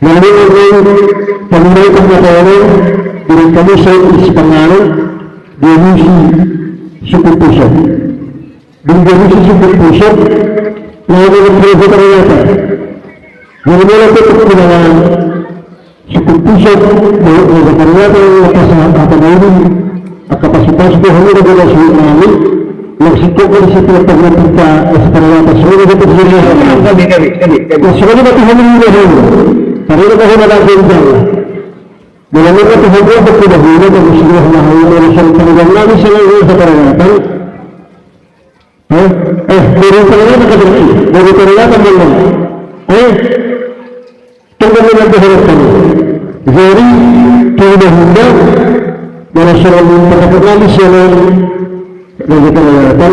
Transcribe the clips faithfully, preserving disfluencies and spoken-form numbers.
Lalu, pemulai pengetahuan dengan kamu saya isi pangalan, dia misi suku pusat. Dengan dia misi suku pusat, lalu dengan dia ternyata. Jadi, mulai itu pengenalan suku pusat, bahwa ternyata yang lepas apa ini, angka pasupasu Tuhan itu juga sulit nami, yang singkong dari setiap pernah kita, setelah atas sulit itu sulit. Kami, kami, kami, kami. Yang sulit itu hanya ini dulu. Karena kita sudah ada jenjang. Dalam itu Tuhan itu tidak boleh, dan sudah mau, mau, mau, mau, mau, nami selalu setelah datang. Eh, eh, dari ternyata kata, dari ternyata memang. Eh, Tunggu, nanti harapkan. Jadi, tidak mudah, mana seorang yang berkata kami selain dari kita mengatakan,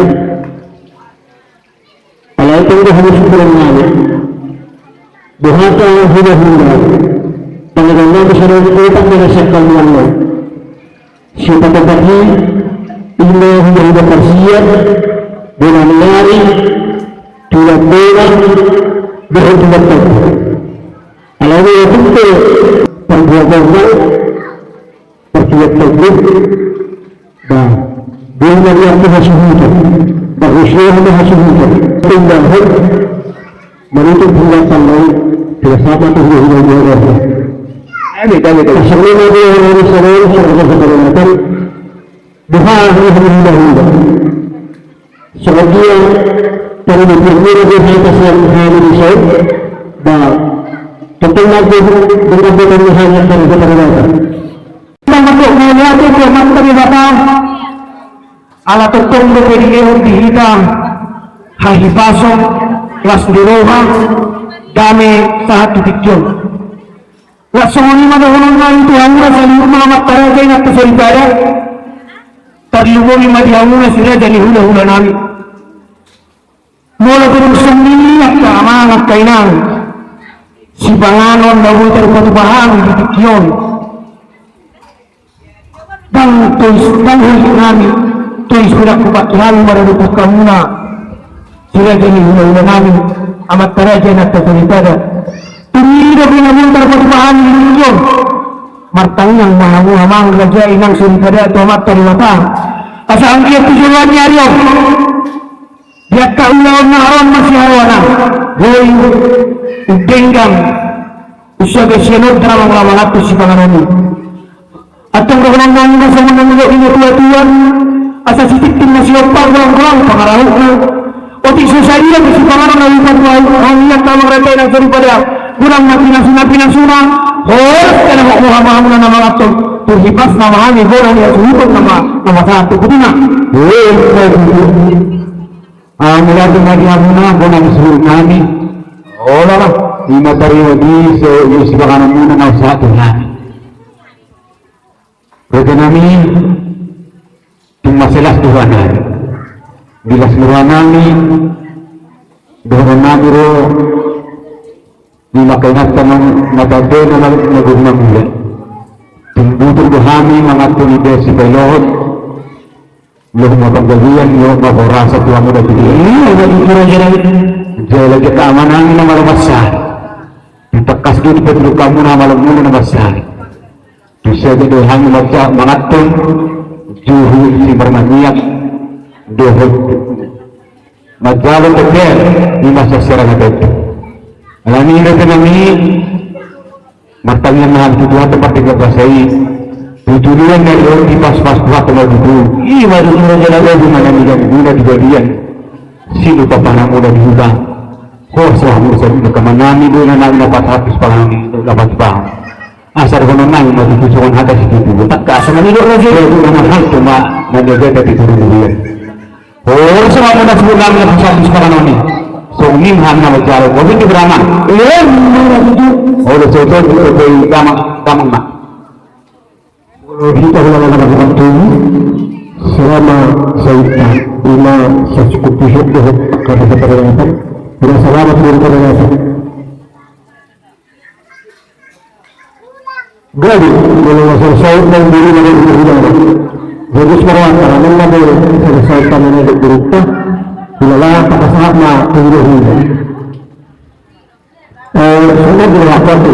alai tunggu harus pulang lagi. Boha ta hula-hula, pangaranna tu sada otak merasakan malu. Siapa tadi, ima hula-hula parsiap, bola menari, tulang bola, dohot tulang bola. Alai na tungke, pambuat bola, parsiap tadi, bah, bola yang tu hasuhutan, bah, usia tu hasuhutan, tinggal, manutup hingga tanggal tiga puluh satu dua ribu dua puluh dua. Amin, amin, amin. Pasal lima dia orang Israel, saudara-saudara, bukan hal yang mudah-mudah. Sebagian dari dia mira dia hanya pasal hal ini saya, bah, tetap lagi dengan bukan hanya dari saudara-saudara. Tongtong mauliate tu Amanta Debata, ala tongtong dope dilehon di hita hahipason, las ni roha, dame sahat tu tingki on. Laos songon i ma dohonon nami tu hamuna saluhutna amanta raja inanta soripada, tarlumobi ma di hamuna si raja ni hula-hula nami. Molo tung songon i angka amang angka inang, sipanganon na boi tarpatupa hami di tingki on. Ndang tois, ndang holik nami, tois pe ndang hupake hami maradophon hamuna si raja ni hula-hula nami, amanta raja inanta soripada. Tung i dope na boi tarpatupa hami di tingki on. Martangiang ma hamu amang raja inang soripada tu Amanta Debata, asa anggiat tu joloan ni ari on, di angka ulaon na ro on masiharoan, boi umdenggan, umsagai sian on damang laho mangan tu sipanganon i. Antong dohonon nami ma songon na nidok ni natua-tua, asa sitintin ma siompa, golang-golang pangarahutna. Otik so sadia pe sipanganon na hupaboa hami angka amang raja inang soripada, godang ma pinasuna-pinasuna, horas pe na hok hamu hamuna na manganhon, tu hipasna ma hami godang ni hasuhuton na ma, na masahat tu putuna. Oi, oi, oi. Ah, mulai tu mari hamuna, bona ni suhut nami. Ola lah, ima tarima di so, di sipanganon muna na sahat tu nami. Raja nami, tung maselas tu roha nami. Di las ni roha nami, dohonon nami ro, di makainanta na tadena na guru na mulia. Tung butur do hami manganhon ida sipailohon, lohu ma panggabean, lohu ma horasa tu hamu da tu dia. Iya, ada di kira-kira itu. Jala jaka amanami na malo mansai. Ditangkas do di patuluk hamu na malo muna na mansai. Bisa jadi hami manganhon juhu si marmaniak dohot manjalo tetel di masa serang adat. Alani i raja nami, martangiang ma hami tu Tuhanta pardenggan basa i, tu joloan ni ari on dipas-pas Tuhanta ma tutu. Ima tutu raja nami. Di mana ni ganggu na di balian, silupa panamuna di huta. Horas ma hamu saluhutna, amanami do na nami na patahap tu sipanganon i, na patupahon. Asa dohonon nami ma tutu songon hata situtu. Tangkas ma nidok raja i. Olo, na mahal tu ma na niagatan di turu durian. Olo, songon i ma na suhut nami na patahap tu sipanganon i. Songon i ma hami na manjalo. Boha pe di beraman. Iya, ima tutu. Olo, songon i ma tutu, damang, damang ma. Molo hita hulahula na marhitehite, selama saita ima sasuku pusat dohot angka desa paradaton, ima selamat dari paradaton. Jadi, molo masalah saut dan diri na marhitehite, jadi sebenarnya karena memang ada salah saut tanah dari berita, hulahula pasahat ma hulahula. Eh, songon i do hata tu,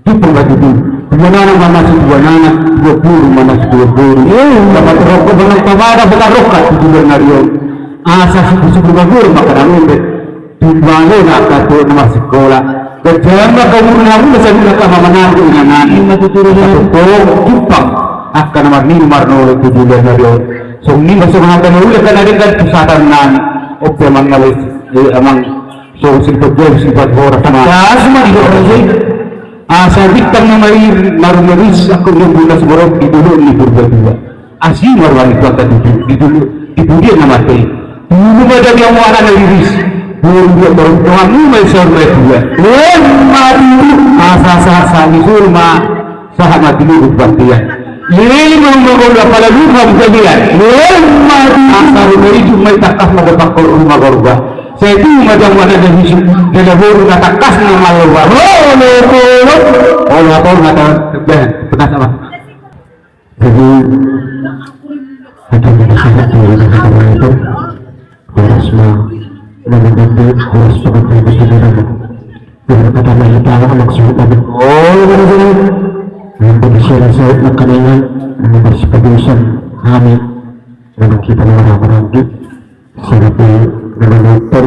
Jumpang batu tu. Dua nana ma na situan nana, dua boru ma na situan boru. Dapat rokok benang pamada, bukan rokok tu dua nari on. Asa suku-suku baguru maka na membe. Tu balo na angka tu na marsikola. Gajah ma kau murna murna, saya murna kama manaru inangan. Ima tuturu na. Tong jumpang angka na marnini marnolo tu dua nari on. Songon i ma songon hata na uli angka na denggan tu satan nami. Oke, amang Nales, eh, amang. Songon silipat jauh, silipat horas ma. Das ma di horas i. Asa bintang na mair marumiriris angka umbun na sumorop di dolok ni Purbatua. Asi ma roha ni Tuhanta di, di dolok, di pudian na mate i. Tolu ma daging anak na riris. Boru dua torop, tonganmu ma i saur matua. Emma tutu. Asa sahat-sahat ni solu ma, sahat ma tinuhuk bangkea. Leleng ma mangolu pala lupa bangkea. Emma tutu. Asa ruma ijuk ma i tangkas ma dapot ruma gorba. Sai tubu ma jamu anak na riris, jala boru na tangkas na maloba. Olo, olo. Olo, apa, olo, apa, pedas apa? Jadi, ada yang sangat terlalu, horas ma, mana nanti horas pakai baju sederhana. Dengan kata lain, kita anak sulit, tapi, oh, benar, benar. Yang penting saya rasa makanan yang bersepadusan kami, dengan kita orang-orang di Serapi na manonton,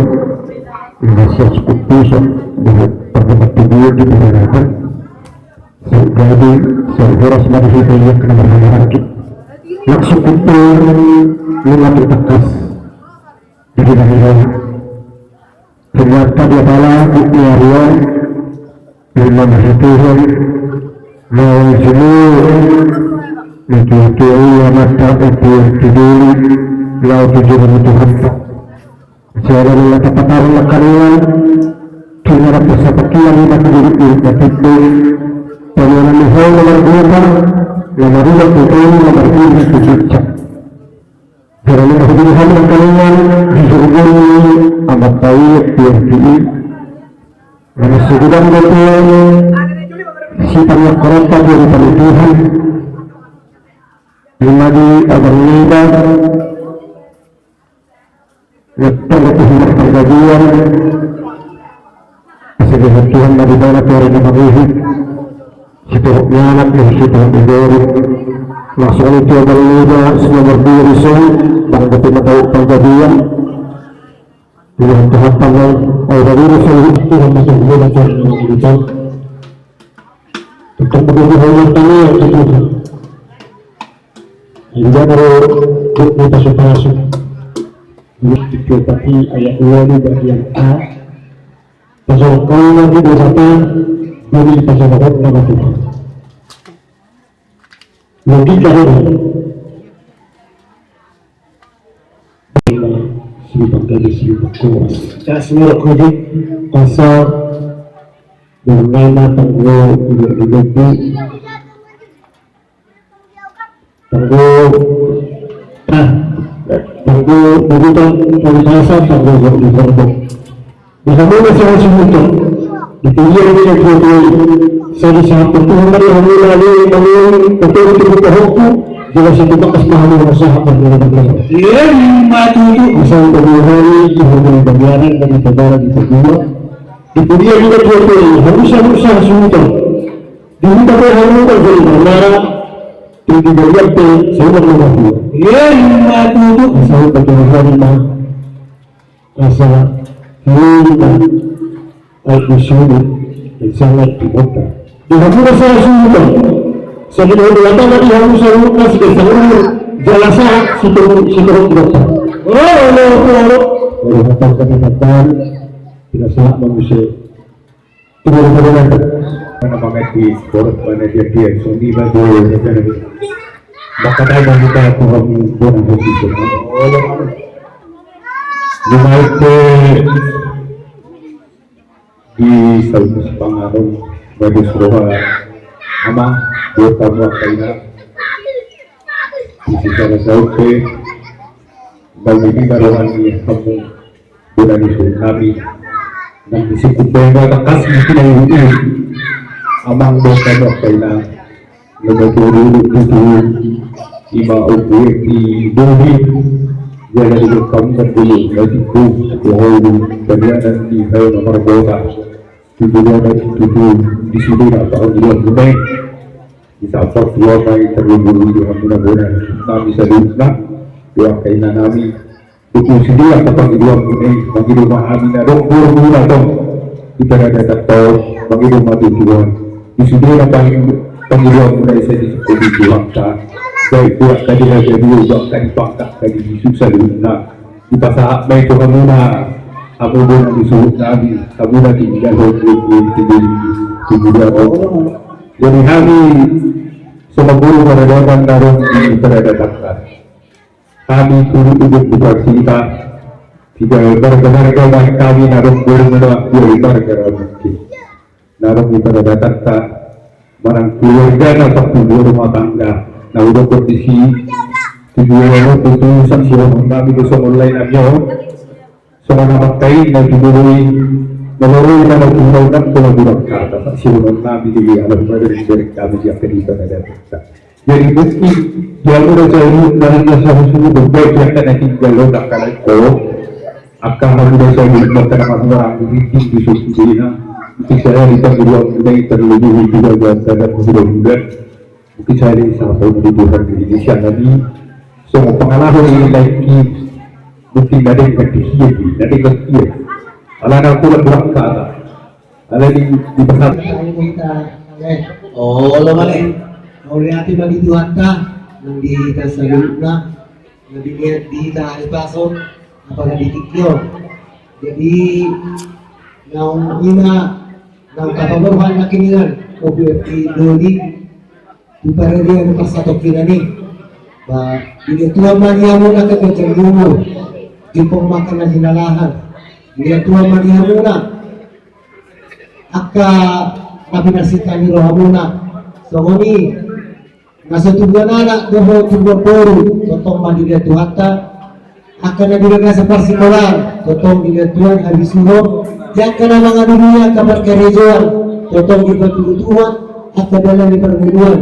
na sai cukup bisa, dengan pertemuan video di peradaban. Jadi, sai horas ma di hita ia kena berharap. Langsung kumpul, lima tu tangkas. Jadi, dari ternyata dia pala di area Ima marhitehon naung jolo, na tuatua i amanta, ompu, tu doli, laho tu jolo ni Tuhanta. Siala ni na tapatar na karingan, tu na pasapakian i na tu doli, na tutu, pamoanan ni hau na margota, na marulak tu tolu, na margota tu jicak. Jala na hudihon na karingan, di jolo ni amanta i, tu R T I. Mana segudang dope sitangihon horta di rupa ni Tuhan. Ima di abang niba. Ngetong dope himar panggabean. Asa dihaholongi Tuhan ma di bana tu ari na mangihut. Sitorop ni anak, sitorup ni boru. Langsung tu abang niba, si nomor dua dison, bang dope na tau panggabean. Tuhan, Tuhan, Tuhan, ai, bagi dosa, Tuhan, masuk ke dalam Tuhan, Tuhan. Tuhan, bagi dosa, Tuhan, Tuhan. Ini baru kita supaya masuk. Ini kita, tapi ayat dua ini bagian A. Pasal kau nanti dosa, jadi pasal kau nama Tuhan. Logika ini. Sibuk gaji, sibuk koras. Kasih rokok di pasar. Dengan nama tanggo, tidak dilobi. Tanggo, ah, tanggo, begitu, tanggo pasar, tanggo, di gerbong. Di hamuna sahasuhuton, di pudian ni natuatua i, sai disahaphon Tuhan ma di hamuna leleng, leleng, totolu tu buka hokku, jala sai tubagas ma hamu na sahat marnida. Ima tutu. Asa di hamuna i, di hamuna bagianan, di pagara, di pagua. Di pudian ni natuatua i, hamu sahat, sahasuhuton. Di huta pe hamu marjolo marnara, di balian pe sai marnara. Ima tutu. Asa di hamuna. Asa hita, ai, di sini, di sana, di kota. Di hamuna sahasuhuton. Sai dihut Debata ma di hamu saluhutna, siganup saluhut, jala sahat sitorop, sitorop ni Debata. Olo, olo. Dari hatang kami hatang, tidak sahat manusia. Mana mangerti, boros mana dia, dia, soni bago, macam mana. Maka tahu bahwa kita Tuhan pun harus itu. Di mana itu di saluhut sipanganon, bagi suruh ama, buat kamu apa ini? Di sisa saute, bagi kita rohani kamu. Bona ni suhut nami. Nang di singkop baen na tangkas mungkin na ibu i. Amang, boha ma angka inang. Na matoru tutu. Ima ompu i di bohi. Jala di dokam na dulu. Na tipu. Boholu. Panianan di hayo na margota. Tutu bona tutu. Di sude na paon di luar rumah. Di saat tua ma i tarlumobi di hamuna bona. Nami saluhutna. Di angka inang nami. Tutu sude angka pangidoanmuna i, mangido ma hami na adong borumuna tong. Di paradaton tong, mangido ma tu Tuhan. Di sude na pangido, pangidoanmuna i sai disungkun Tuhanta. Baik tu angka di raja dua, angka di pangkat, angka di susa duna. Dipasahat ma i tu hamuna, hamu bona ni suhut nami, hamuna tinggal di tubuh. Jadi hami songon boru paradaton na adong di paradaton, hami tutu di Parsita, tiga marga-marga bahen hami na adong boru na adong di marga na mungkin na adong di paradaton, manang keluarga na satu rumah tangga na adong di si tujuh orang tutu saksi hami do songon lae nami on. Songon na mangkatai na tutu i, na loroi na tutu na tutu na tutu kata saksi hami di alam badan dari kami di akhir di paradaton. Jadi mungkin dia udah jauh dari salah satu berbaik yang kena tinggal lo tak kena itu. Akan aku udah jauh dari kena masuk orang di di susu dina. Mungkin saya di tengah ruang kita terlebih juga dan terhadap muda-muda. Mungkin saya di salah satu kebutuhan di Indonesia tadi. Semua pengalaman ini lagi mungkin ada yang ketiga, ada yang ketiga. Ala na aku kurang kata. Ala di di pasar. Olo male. Mauliate ma di Tuhanta nang di hita saluhutna, na binoan di hita hahipason, apala di tingki on. Jadi naung i ma, naung tapaborhat na kiningan, kopi di doli, di parade anu parsatongkinan i. Ba, dilean Tuhan ma di hamuna angka ganjang ni umur, jumpang ma angka na hinalahan. Dilean Tuhan ma di hamuna angka na pinarsinta ni rohamuna. Songon i na so tubuan anak dohot tubuan boru, tongtong ma dilean Tuhanta. Angka na di bagasan parsikolaan, tongtong dilean Tuhan habisuhon. Di angka na mangadopi angka parkarejoan, tongtong dipatudu Tuhan angka dalan ni parngoluan.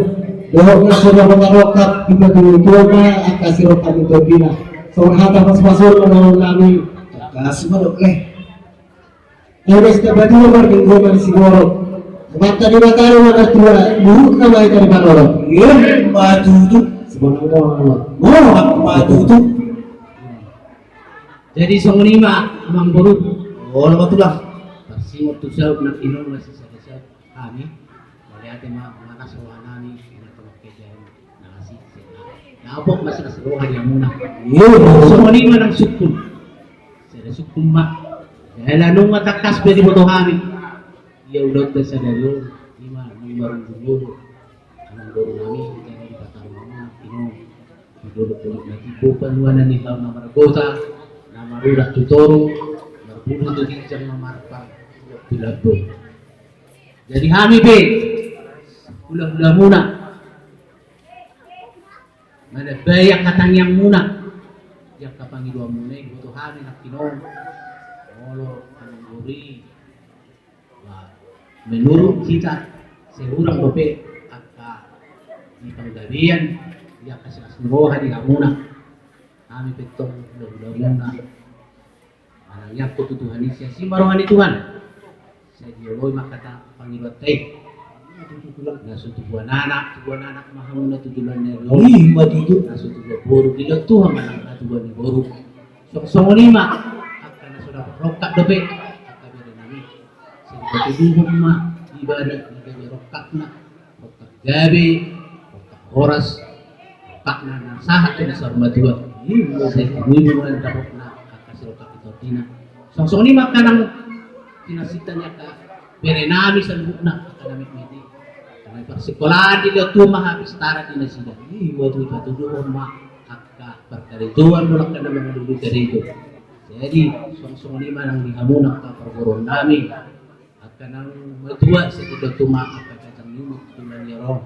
Dohot na so ra mangarongkap, dipatudu Tuhan ma angka sirongkap ni tondina. Songon hata pasupasuon ma dohonon nami. Angka sumodok leh. Emes na patua marminggu ma di siborok. Mata di mata di mata tua, buruk nama itu di panorok. Iya, ma tutu. Sebenarnya mau. Mau, ma tutu. Jadi songon i ma amang boru. Olo ma tulang. Parsingot tu saut na inong masih sada saut. Hami mauliate ma, mana soanani na tolok kejang. Na asik sena. Na apok masih kasih roha di hamuna. Iya. Songon i ma nang sungkun. Sada sungkun ma. Jala nunga tangkas pe diboto hami. Ia ulaonta sadari on, ima nunga marunggul-unggul. Amang boru nami, jala dipataru hamuna, inong. Di dolok-dolok na timbo, panuanan ni hau na margota, na marurat tu toru, marbulu tu ginjang, mamarpar tu lambung. Jadi hami pe, hula-hulamuna, manambai angka tangiangmuna, di angka pangidoanmuna i, boto hami nangkin on, molo amang boru i, ba, menurut hita, sai hurang dope angka di panggabean, di angka silas ni roha di hamuna, hami pe tong hula-hulamuna. Manangiangkon tu Tuhan i, sai asi ma roha ni Tuhan. Sai dioloi ma hata pangidoanta i. Na so tubuan anak, tubuan anak ma hamuna tu joloan ni ari on. Ima tutu. Na so tubuan boru, dilean Tuhan ma nang hatubuan ni boru. Songon-songon i ma angka na so dapot rongkap dope, angka bere nami. Sai dipatuduhon ma ibana na gabe rongkapna. Rongkap gabe, rongkap horas, rongkapna na sahat tu na saur matua. Ima sai tuduhon ma dapotna angka sirongkap ni tondina. Songon-songon i ma angka nang pinarsinta ni angka bere nami saluhutna, angka na metmet i. Angka na parsikolaan, dilean Tuhan ma hapistaran di nasida. Ima tutu, dipatuduhon ma angka parkarejoan, molo angka na mangalului karejo. Jadi songon-songon i ma nang di hamuna angka parboruon nami. Angka naung matua, sai dilean Tuhan ma angka ganjang ni umur tu joloan ni ari on.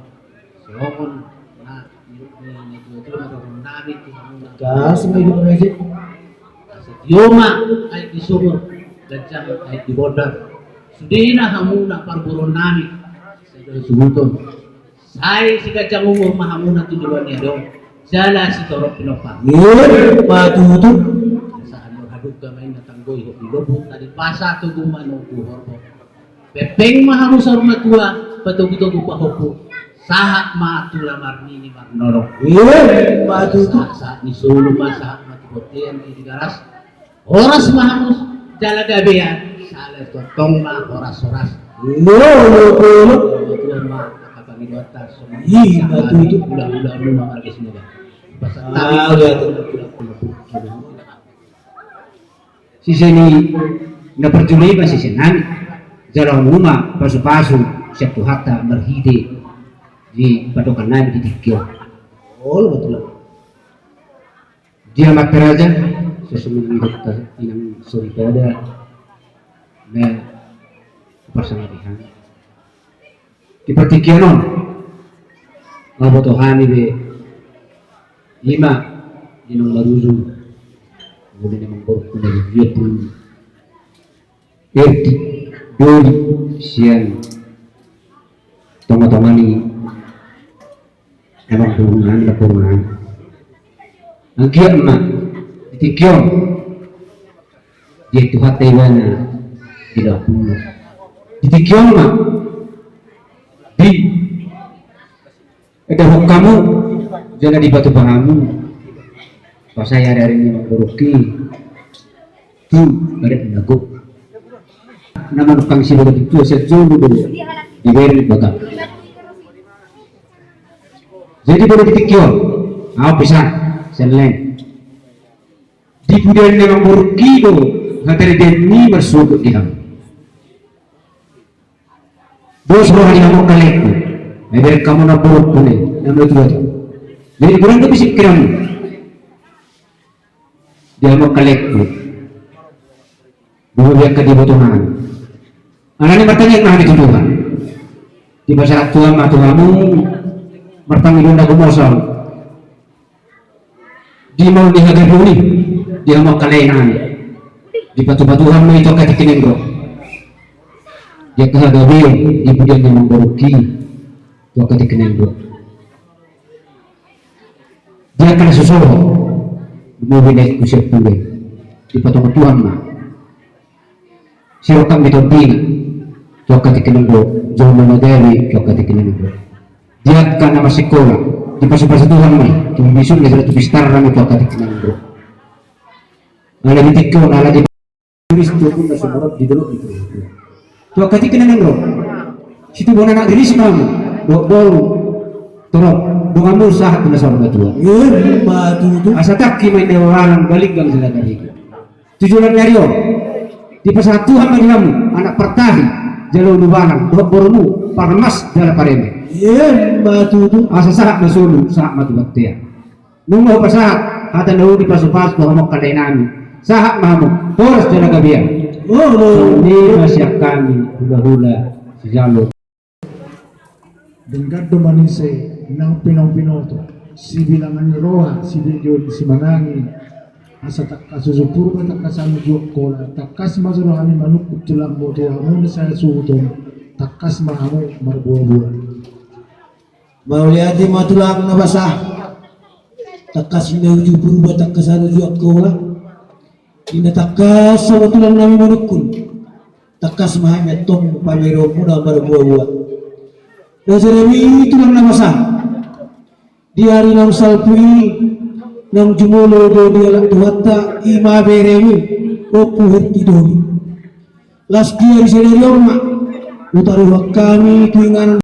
Songon na, na, na, na tua-tua na dohonon nami tu hamuna. Asa tio ma aek di sumur, ganjang aek di bondar. Sudena hamuna parboruon nami, sai disuhuton. Sai siganjang umur ma hamuna tu joloan ni ari on. Jala sitorop pinompar. Ima tutu. Sahat ni roha, dungka ma inna tanggoihon di lombu, tali pasa togu ma nonggu horbo. Pengpeng ma hamu saur matua, patogu-togu pahompu. Sahat ma tu na marnini marnono. Ima tutu. Sahat-sahat ni solu ma, sahat ma tu bontean di Tigaras. Horas ma hamu jala gabean, sai tongtong ma horas-horas. Ima tutu. Ima tutu. Hula-hula ma marga Sinaga. Pasahat. Sise ni na parjolo i ma sise nami. Jalo hamu ma pasupasu sian Tuhanta marhite di padokan nami di tingki on. Olo ma tulang. Dia ma raja, sesungguhnya dokter inang soripada na pasangan di partingkian on. Maboto hami be ima di nang maruju. Kemudian memang baru punya dia pun erti doli sian tonga-tonga ni. Emang burungan, emang burungan. Anggiat ma di tingki on dia Tuhanta ibana di laut. Di tingki on ma di eda hok hamu jala di batu pahamu. Pasai ari-ari ni manggoroki tu badan nago. Nama nukang si badan itu saya jolo dulu di beri bakal. Jadi boleh di tingki on. Au pesan selen. Di pudian memang borki do hatari den ni marsugut di hamu. Dos roha di hamu kalengku. Eder kamu na borok pune nama itu. Jadi kurang lebih sikiramu di hamu kalengku. Dua biar ka di botongan. Alani martangis ma hami tu Tuhan. Dipasahat Tuhan ma tu hamu martangiang na gumosol. Di mau di hagapi uli di hamu angka lae nami. Dipatupatuhan ma i tu angka tingki na ro. Di angka hagabeon di pudian na manggoroki tu angka tingki na ro. Di angka na so sohot di mau di lae ku sian pudian. Dipatongtong Tuhan ma. Sirokkan ni tompina tu angka tingki na ro, jolma na gabe tu angka tingki na ro. Di angka na masikola dipasupasu Tuhan ma i, tu bisuk ni siratu pistar ma i tu angka tingki na ro. Ala di tingki on ala di riris tu pun na sumorot di dolok di tu angka tingki na ro. Situ bona na riris ma hamu dohot boru. Torop donganmu sahat tu na saur matua. Ima tutu. Asa tangki ma inda wawalan balinggang sila tarigu. Tujuan ni ari on dipasahat Tuhan ma di hamu anak partahi jala ulubalang dohot borumu parmas jala pareme. Ima tutu. Asa sahat ma solu sahat ma tu bontean. Nunga hupasahat hata na uli pasupasu tu hamu angka lae nami. Sahat ma hamu horas jala gabean. Songon i ma sian hami hulahula sijalo. Denggan do manise nang pinopinoto, sibilangan ni roha, sibilangan ni simanangi. Asa tangkas uju Purba, tangkas uju Angkola, tangkas ma jolo hami manungkun tulangmu tu hamu na sai suhut on, tangkas ma hamu marboaboa. Mauliate ma tulang na basa. Tangkas ma uju Purba, tangkas uju Angkola. Inda tangkas ma tulang nami manungkun. Tangkas ma hami antong pamereonmuna marboaboa. Dosa nami tulang na basa. Di ari naung salpu i naung jumolo do dialap Tuhanta ima beremi. Ompu Herti Doli. Las di ari sadari on ma hutaruhon hami tu inganan